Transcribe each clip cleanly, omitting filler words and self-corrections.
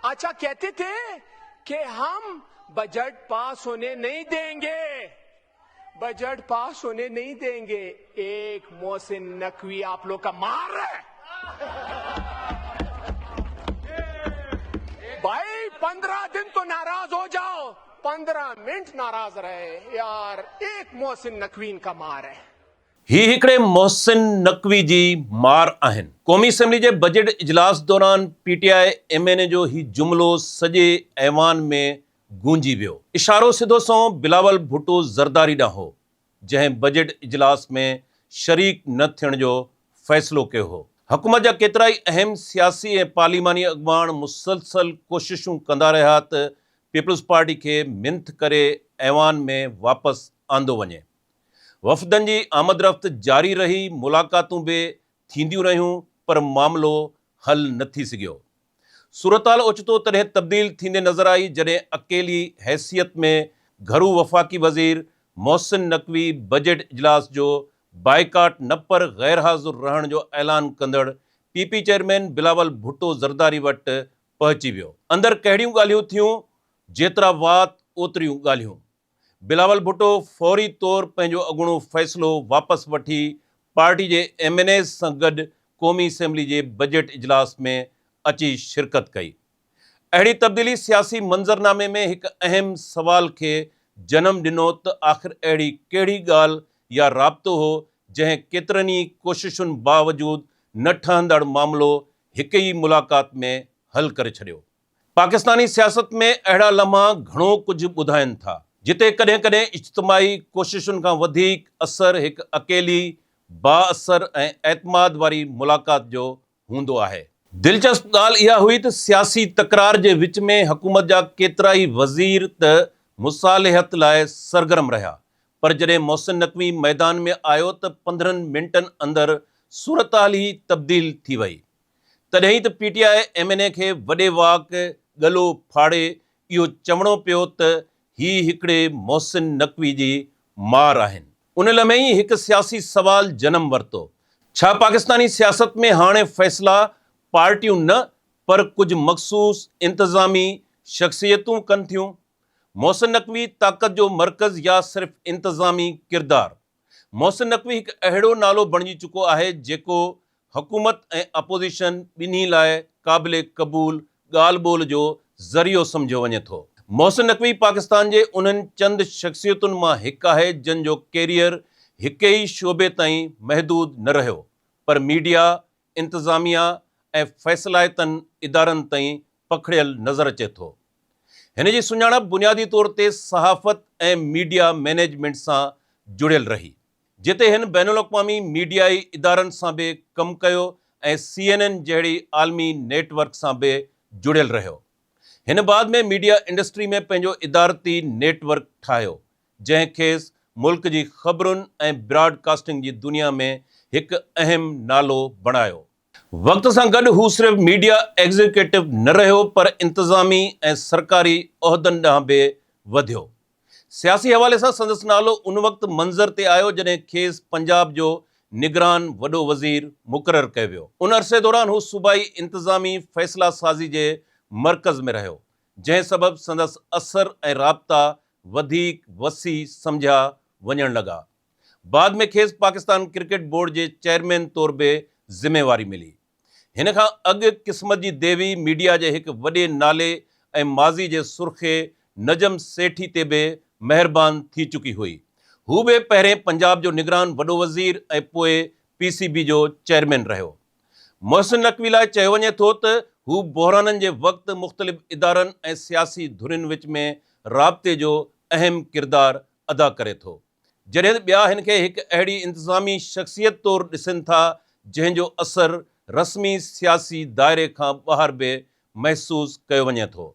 अच्छा कहते थे कि हम बजट पास होने नहीं देंगे, बजट पास होने नहीं देंगे। एक मोहसिन नकवी आप लोग का मार रहा है भाई। 15 दिन तो नाराज हो जाओ, 15 मिनट नाराज रहे यार, एक मोहसिन नकवी इनका मार है। هي هڪڙي محسن نقوي جي مار آهن. قومي اسيمبلي جي بجيٽ اجلاس دوران P T I M N A جو هي جملو سڄي ايوان ۾ گونجي ويو. اشارو سڌو سنئون بلاول ڀٽو زرداري ڏانهن هو، جنهن بجيٽ اجلاس ۾ شريڪ نه ٿيڻ جو فيصلو ڪيو هو. حڪومت جا ڪيترائي اهم سياسي ۽ پارلياماني اڳواڻ مسلسل ڪوششون ڪندا رهيا ته پيپلز پارٽي کي منٿ ڪري ايوان ۾ واپس آندو وڃي. وفدن جي آمد رفت جاري رهي، ملاقاتون به ٿينديون رهيون پر معاملو حل نه ٿي سگهيو. صورتحال اوچتو تڏهن تبديل ٿيندي نظر آئي جڏهن اڪيلي حيثيت ۾ گهرو وفاقي وزير محسن نقوي بجيٽ اجلاس جو بائيڪاٽ نه پر غيرحاضر رهڻ جو اعلان ڪندڙ P P chairman Bilawal Bhutto Zardari وٽ پهچي ويو. اندر ڪهڙيون ڳالهيون ٿيون، جيترا وات اوتريون ڳالهيون. بلاول ڀٽو فوري طور پنهنجو اڳوڻو فيصلو واپس وٺي پارٽي جي ايم اين ايز سان گڏ قومي اسيمبلي جي بجيٽ اجلاس ۾ اچي شرڪت ڪئي. اهڙي تبديلي سياسي منظرنامي ۾ هڪ اهم سوال کي جنم ڏنو ته آخر اهڙي ڪهڙي ڳالهه يا رابطو هو جنهن ڪيترن ئي ڪوششن باوجود نه ٺهندڙ معاملو هڪ ئي ملاقات ۾ حل ڪري ڇڏيو. پاڪستاني سياست ۾ اهڙا لمحا گهڻو ڪجهه ٻڌائين ٿا، جتي ڪڏهن ڪڏهن اجتماعي ڪوششن کان وڌيڪ اثر هڪ اڪيلي، بااثر ۽ اعتماد واري ملاقات جو هوندو آهي. دلچسپ ڳالهه اها هئي ته سياسي تڪرار جي وچ ۾ حڪومت جا ڪيترائي وزير ته مصالحت لاء سرگرم رهيا، پر جڏهن محسن نقوي ميدان ۾ آيو ته 15 منٽن اندر صورتحال ئي تبديل ٿي وئي. تڏهن ئي ته P T I M N A کي وڏي واڪ ڳلو ڦاڙي اهو چوڻو پيو ته هي هڪڙي محسن نقوي جي مار آهن. ان لمحي ئي هڪ سياسي سوال جنم ورتو، ڇا پاڪستاني سياست ۾ هاڻي فيصلا پارٽيون نه پر ڪجهه مخصوص انتظامي شخصيتون ڪن ٿيون؟ محسن نقوي طاقت جو مرڪز يا صرف انتظامي ڪردار؟ محسن نقوي هڪ اهڙو نالو بڻجي چڪو آهي جيڪو حڪومت ۽ اپوزيشن ٻنهي لاء قابل قبول ڳالهه ٻولهه جو ذريعو سمجهيو وڃي ٿو. محسن نقوي پاڪستان جي انهن چند شخصيتن مان هڪ آهي جن جو ڪيريئر هڪ ئي شعبي تائين محدود نه رهيو پر ميڊيا، انتظاميا ۽ فيصلائتن ادارن تائين پکڙيل نظر اچي ٿو. هن جي سڃاڻپ بنيادي طور تي صحافت ۽ ميڊيا مئنيجمينٽ سان جڙيل رهي، جتي هن بين الاقوامي ميڊيائي ادارن سان به ڪم ڪيو ۽ سي اين اين جهڙي عالمي نيٽ ورڪ سان به جڙيل رهيو. هن بعد ۾ ميڊيا انڊسٽري ۾ پنهنجو ادارتي نيٽ ورڪ ٺاهيو، جنهن کيس ملڪ جي خبرن ۽ براڊ ڪاسٽنگ جي دنيا ۾ هڪ اهم نالو بڻايو. وقت سان گڏ هو صرف ميڊيا ايگزيڪيوٽو نه رهيو پر انتظامي ۽ سرڪاري عهدن ڏانهن به وڌيو. سياسي حوالي سان سندس نالو ان وقت منظر تي آيو جڏهن کيس پنجاب جو نگران وڏو وزير مقرر ڪيو ويو. ان عرصي دوران هو صوبائي انتظامي فيصلا سازي جي مرڪز ۾ رهيو، جنهن سبب سندس اثر ۽ رابطا وڌيڪ وسيع سمجهيا وڃڻ لڳا. بعد ۾ کيس پاڪستان ڪرڪيٽ بورڊ جي چيئرمين طور به ذميواري ملي. هن کان اڳ قسمت جي ديوي ميڊيا جي هڪ وڏي نالي ۽ ماضي جي سرخي نجم سيٺي تي به مهربان ٿي چڪي هئي. هو به پهرين پنجاب جو نگران وڏو وزير ۽ پوء پي سي بي جو چيئرمين رهيو. محسن نقوي لاء چيو وڃي ٿو ته هو بحرانن جي وقت مختلف ادارن ۽ سياسي ڌرين وچ ۾ رابطي جو اهم ڪردار ادا ڪري ٿو. جڏهن ته ٻيا هن کي هڪ اهڙي انتظامي شخصيت طور ڏسن ٿا جنهن جو اثر رسمي سياسي دائري کان ٻاهر به محسوس ڪيو وڃي ٿو.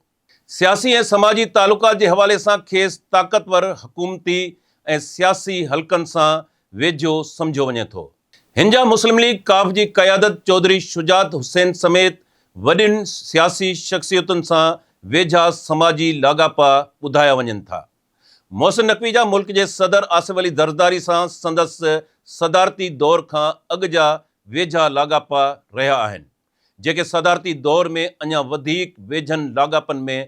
سياسي ۽ سماجي تعلقات جي حوالي سان کيس طاقتور حڪومتي ۽ سياسي حلقن سان ويجهو سمجهيو وڃي ٿو. هن جا مسلم ليگ قاف جي قيادت چوڌري شجاعت حسين سميت وڏين سياسي شخصيتن سان ويجها سماجي لاڳاپا ٻڌايا وڃن ٿا. محسن نقوي جا ملڪ جي صدر آصف علي زرداري سان سندس صدارتي دور کان اڳ جا ويجها لاڳاپا رهيا آهن. جيڪي صدارتي دور ۾ اڃا وڌيڪ ويجهن لاڳاپن ۾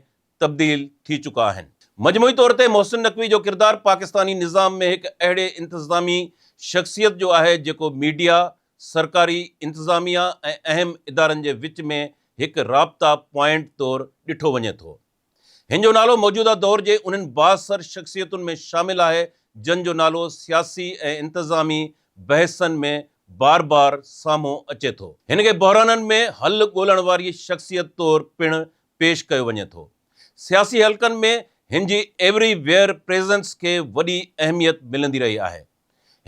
تبديل ٿي چڪا آهن. مجموعي طور تي محسن نقوي جو ڪردار پاڪستاني نظام ۾ هڪ اهڙي انتظامي شخصيت جو آهي جيڪو ميڊيا، سرڪاري انتظاميا ۽ اهم ادارن جي وچ ۾ هڪ رابطا پوائنٽ طور ڏٺو وڃي ٿو. هن جو نالو موجوده دور جي انهن بااثر شخصيتن ۾ شامل آهي، جن جو نالو سياسي ۽ انتظامي بحثن ۾ بار بار سامهون اچي ٿو. هن کي بحرانن ۾ حل ڳولڻ واري شخصيت طور پڻ پيش ڪيو وڃي ٿو. سياسي حلقن ۾ هن جي ايوري ويئر پريزنس کي وڏي اهميت ملندي رهي آهي.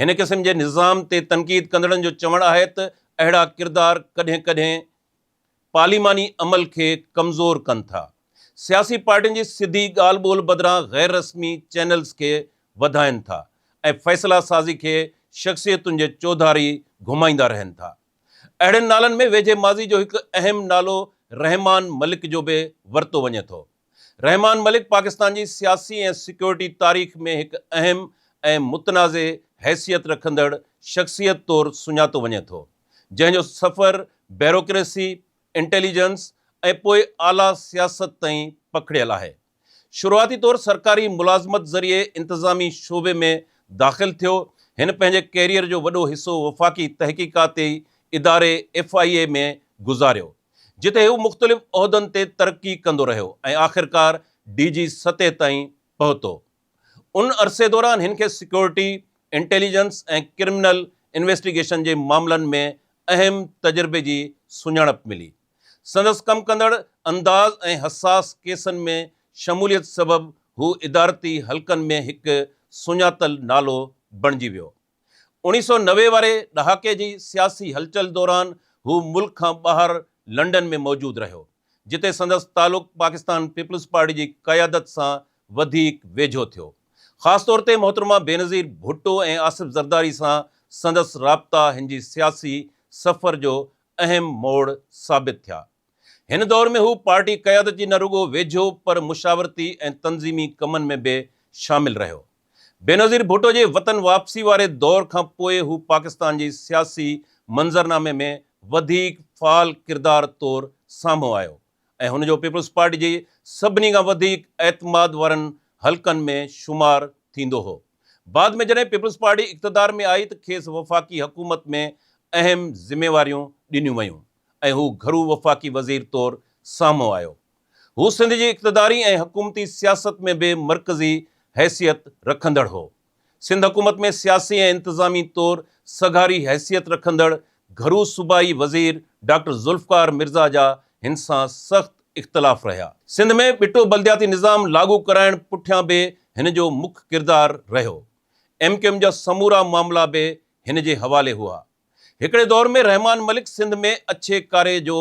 هن قسم جي نظام تي تنقيد ڪندڙن جو چوڻ آهي ته اهڙا ڪردار ڪڏهن ڪڏهن پارليماني عمل کي ڪمزور ڪن ٿا، سياسي پارٽين جي سڌي ڳالهه ٻولهه بدران غير رسمي چينلز کي وڌائين ٿا ۽ فيصلا سازي کي شخصيتن جي چوڌاري گهمائيندا رهن ٿا. اهڙن نالن ۾ ويجهي ماضي جو هڪ اهم نالو رحمان ملڪ جو به ورتو وڃي ٿو. رحمان ملڪ پاڪستان جي سياسي ۽ سيڪيورٽي تاريخ ۾ هڪ اهم ۽ متنازع حيثيت رکندڙ شخصيت طور سڃاتو وڃي ٿو، جنهن جو سفر بيوروڪريسي، انٽيليجنس ۽ پوء اعليٰ سياست تائين پکڙيل آهي. شروعاتي طور سرڪاري ملازمت ذريعي انتظامي شعبي ۾ داخل ٿيو، هن پنهنجي ڪيريئر جو وڏو حصو وفاقي تحقيقاتي اداري ايف I اي ۾ گذاريو. جتي هو مختلف عهدن تي ترقي ڪندو رهيو ۽ آخرڪار ڊي جي سطح تائين پهتو. ان عرصي دوران هن کي سيڪيورٽي، انٽيليجنس ۽ ڪرمنل انويسٽيگيشن جي معاملن ۾ اهم تجربي جي سڃاڻپ ملي. سندس ڪم ڪندڙ انداز ۽ حساس ڪيسن ۾ شموليت سبب هو ادارتي حلقن ۾ هڪ سڃاتل نالو بڻجي ويو. 1990 واري ڏهاڪي جي سياسي هلچل دوران هو ملڪ کان ٻاهر لنڊن ۾ موجود رهيو، جتي سندس تعلق پاڪستان پيپلز پارٽي جي قيادت سان وڌيڪ ويجهو ٿيو. خاص طور تي محترمه بينظير ڀٽو ۽ آصف زرداري سان سندس رابطا هن جي سياسي سفر جو اهم موڙ ثابت ٿيا. هن دور ۾ هو پارٽي قيادت جي نه رڳو ويجهو پر مشاورتي ۽ تنظيمي ڪمن ۾ به شامل رهيو. بينظير ڀٽو جي وطن واپسي واري دور کان پوء هو پاڪستان جي سياسي منظرنامي ۾ وڌيڪ فعال ڪردار طور سامهون آيو ۽ هن جو پيپلز پارٽي جي سڀني کان وڌيڪ اعتماد وارن حلقن ۾ شمار ٿيندو هو. بعد ۾ جڏهن پيپلز پارٽي اقتدار ۾ آئي ته کيس وفاقي حڪومت ۾ اهم ذميواريون ڏنيون ويون ۽ هو گهرو وفاقي وزير طور سامهون آيو. هو سنڌ جي اقتداري ۽ حڪومتي سياست ۾ به مرڪزي حيثيت رکندڙ هو. سنڌ حڪومت ۾ سياسي ۽ انتظامي طور سگهاري حيثيت رکندڙ گهرو صوبائي وزير ڊاڪٽر ذوالفقار مرزا جا هن سان سخت اختلاف رهيا. سنڌ ۾ ٻٽو بلدياتي نظام لاڳو ڪرائڻ پٺيان به هن جو مک ڪردار رهيو. ايم ڪيو ايم جا سمورا معاملا به هن جي حوالي هئا. هڪڙي دور ۾ رحمان ملڪ سنڌ ۾ اڇي ڪاري جو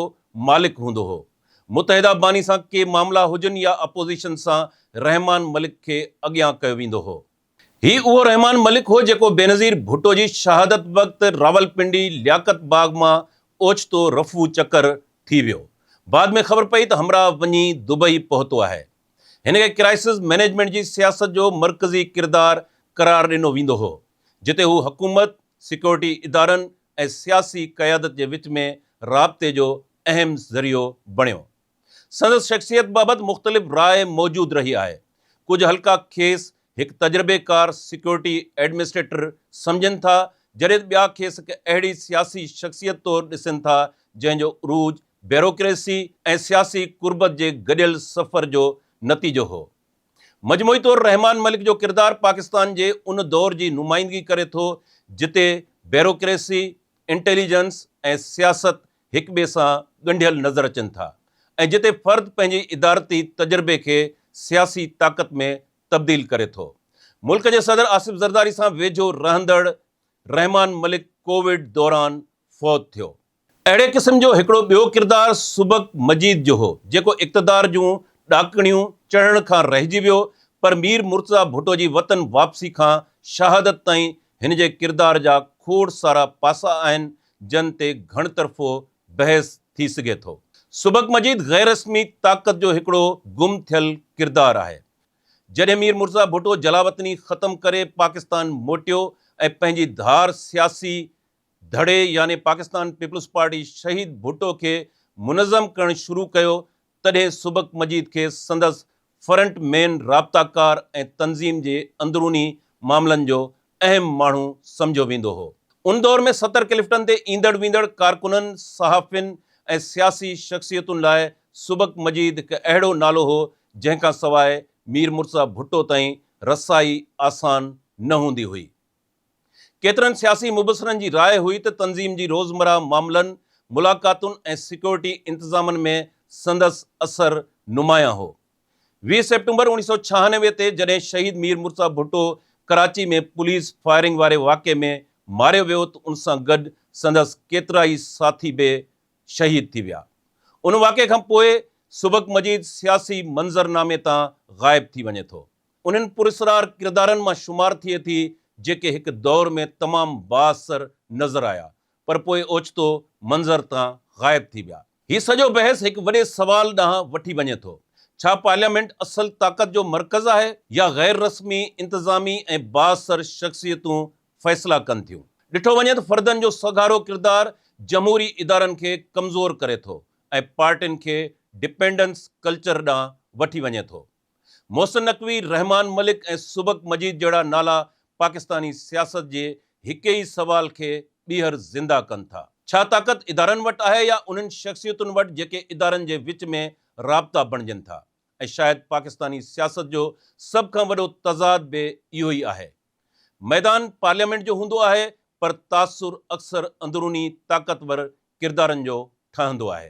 مالڪ هوندو هو. متحده باني سان ڪي معاملا هجن يا اپوزيشن سان رحمان ملڪ کي اڳيان ڪيو ويندو هو. هي اهو رحمان ملڪ هو جيڪو بينظير ڀٽو جي شهادت وقت راولپنڊي لياقت باغ مان اوچتو رفو چڪر ٿي ويو. بعد ۾ خبر پئي ته همراهه وڃي دبئي پهتو آهي. هن کي ڪرائسز مئنيجمينٽ جي سياست جو مرڪزي ڪردار قرار ڏنو ويندو هو، جتي هو حڪومت، سيڪيورٽي ادارن ۽ سياسي قيادت جي وچ ۾ رابطي جو اهم ذريعو بڻيو. سندس شخصيت بابت مختلف راء موجود رهي آهي. ڪجهه حلقا کيس هڪ تجربيڪار سيڪيورٽي ايڊمنسٽريٽر سمجهن ٿا، جڏهن ته ٻيا کيس هڪ اهڙي سياسي شخصيت طور ڏسن ٿا، جنهن جو عروج بيوروڪريسي ۽ سياسي قربت جي گڏيل سفر جو نتيجو هو. مجموعي طور رحمان ملڪ جو ڪردار پاڪستان جي ان دور جي نمائندگي ڪري ٿو جتي بيوروڪريسي، انٽيليجنس ۽ سياست هڪ ٻئي سان ڳنڍيل نظر اچن ٿا ۽ جتي فرد پنهنجي ادارتي تجربي کي سياسي طاقت ۾ تبديل ڪري ٿو. ملڪ جي صدر آصف زرداري سان ويجهو رهندڙ رحمان ملڪ ڪووڊ دوران فوت ٿيو. اهڙي قسم جو هڪڙو ٻيو ڪردار سبق مجيد جو هو، جيڪو اقتدار جون ڏاڪڻيون چڙهڻ کان رهجي ويو، پر مير مرتضيٰ ڀٽو جي وطن واپسي کان شهادت تائين هن جي ڪردار جا کوڙ سارا پاسا آهن، جن تي گهڻ طرفو بحث ٿي سگهي ٿو. سبق مجيد غير رسمي طاقت جو هڪڙو گم ٿيل ڪردار آهي. جڏهن مير مرتضيٰ ڀٽو جلاوطني ختم ڪري پاڪستان موٽيو ۽ پنهنجي ڌار سياسي ڌڙي يعني پاڪستان پيپلز پارٽي شهيد ڀٽو کي منظم ڪرڻ شروع ڪيو، تڏهن سبڪ مجيد کي سندس فرنٽ مين، رابطاڪار ۽ تنظيم جي اندروني معاملن جو اهم ماڻهو سمجهيو ويندو هو. ان دور ۾ ستر ڪلفٽن تي ايندڙ ويندڙ ڪارڪنن، صحافين ۽ سياسي شخصيتن لاء سبڪ مجيد هڪ اهڙو نالو هو، جنهن کان سواء مير مرتضيٰ ڀٽو تائين رسائي آسان نه هوندي هئي. ڪيترن سياسي مبصرن جي راء هئي ته تنظيم جي روزمرهه معاملن، ملاقاتن ۽ سيڪيورٽي انتظامن ۾ سندس اثر نمايان هو. 20 سيپٽمبر 1996 تي جڏهن شهيد مير مرتضيٰ ڀٽو ڪراچي ۾ پوليس فائرنگ واري واقعي ۾ ماريو ويو ته ان سان گڏ سندس ڪيترائي ساٿي به شهيد ٿي ويا. ان واقعي کان پوء سبڪ مجيد سياسي منظرنامي تان غائب ٿي وڃي ٿو. انهن پراسرار ڪردارن مان شمار ٿئي ٿي جيڪي هڪ دور ۾ تمام بااثر نظر آيا پر پوء اوچتو منظر تان غائب ٿي ويا. هي سڄو بحث هڪ وڏي سوال ڏانهن وٺي وڃي ٿو، ڇا پارليامينٽ اصل طاقت جو مرڪز آهي يا غير رسمي انتظامي ۽ بااثر شخصيتون فيصلا ڪن ٿيون؟ ڏٺو وڃي ته فردن جو سگهارو ڪردار جمهوري ادارن کي ڪمزور ڪري ٿو ۽ پارٽين کي ڊپينڊنس ڪلچر ڏانهن وٺي وڃي ٿو. محسن نقوي، رحمان ملڪ ۽ سبڪ مجيد جهڙا نالا پاڪستاني سياست جي هڪ ئي سوال کي ٻيهر زنده ڪن ٿا. ڇا طاقت ادارن وٽ آهي يا انهن شخصيتن وٽ جيڪي ادارن جي وچ ۾ رابطا بڻجن ٿا؟ ۽ شايد پاڪستاني سياست جو سڀ کان وڏو تضاد به اهو ئي آهي. ميدان پارليامينٽ جو هوندو آهي پر تاثر اڪثر اندروني طاقتور ڪردارن جو ٺهندو آهي.